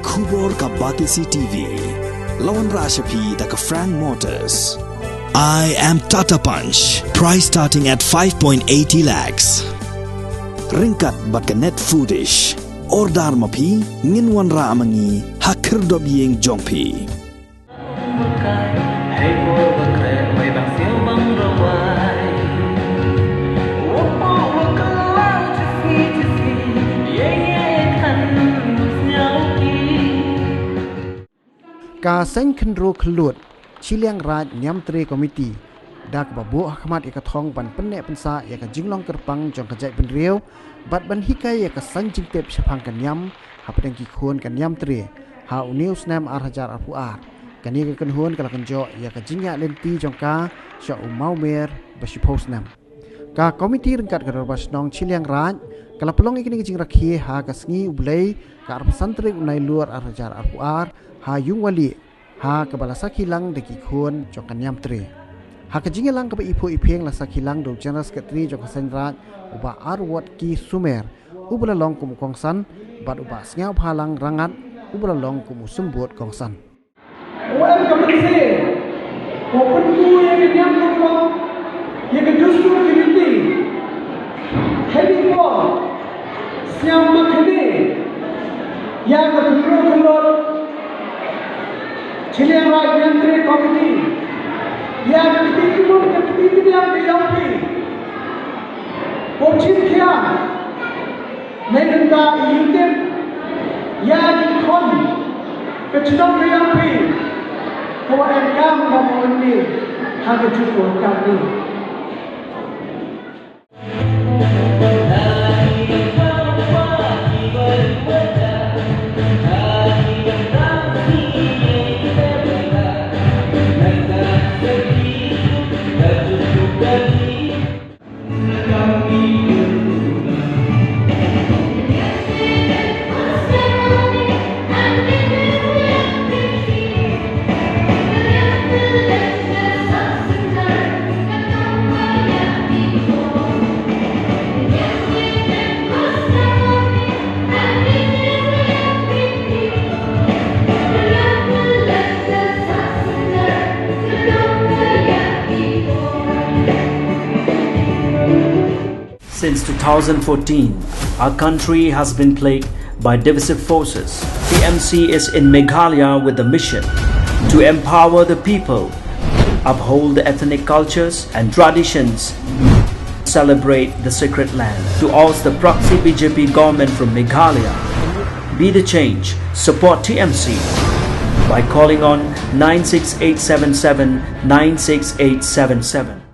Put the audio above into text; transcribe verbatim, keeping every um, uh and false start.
Khubor ka Batesi T V. La wanrah sha phi da ka Frank Motors. I am Tata Punch. Price starting at five point eighty lakhs. Ryngkat bad ka Net Foodish. Order ma phi, ngin wanrah ma ngi ha khyrdop ïing jong phi. Ka Seng Khynroo Khyllood Chilliangraij Niamtre Committee da kaba buh ha khmat ïa ka thong ban pynneh pynsah ïa ka jinglong kyrpang jong ka jaitbynriew bad ban hikai ïa ka san jingtip shaphang ka niam hapdeng ki khun ka Niamtre ha une u snem ar hajar arphew ar. Kane ka kynhun ka la kynjoh ïa ka jingïaid lynti jong ka sha u mawmer ba shiphew snem. Ka komiti ryngkat ka Dorbar Shnong Chilliangraij ka la pynlong ïa kane ka jingrakhe ha ka sngi U Blei ka arphew san tarik u Nailur ar hajar arphew ar ha Ïungwalieh, ha kaba la sakhi lang da ki khun jong ka Niamtre. Ha ka jingïalang kaba iphuh iphieng la sakhi lang da u General Secretary jong ka Seng Raij u Bah Arwot K Sumer uba la long kum u kongsan bad u Bah Sniawbhalang Rangat uba la long kum u symbud kongsan. Wan ka mynsiem u pynku ïa ka niam ka rukom, ïa ka dustur ka riti. Hynrei por sngewbha kane ïa ka Khynroo Khyllood Chilliangraij Niamtre Committee, ïa ka kti kynhun ka kti kynhun ka ïong phi. Bok chim khia. Nai nangta i ïutip ïa ki khon ka chnong ka ïong phi. Ko em kam ka mo ni ha ka juh ko kam ni. Since two thousand fourteen, our country has been plagued by divisive forces. T M C is in Meghalaya with the mission to empower the people, uphold the ethnic cultures and traditions, celebrate the sacred land, to oust the proxy B J P government from Meghalaya. Be the change. Support T M C by calling on nine six eight seven seven nine six eight seven seven.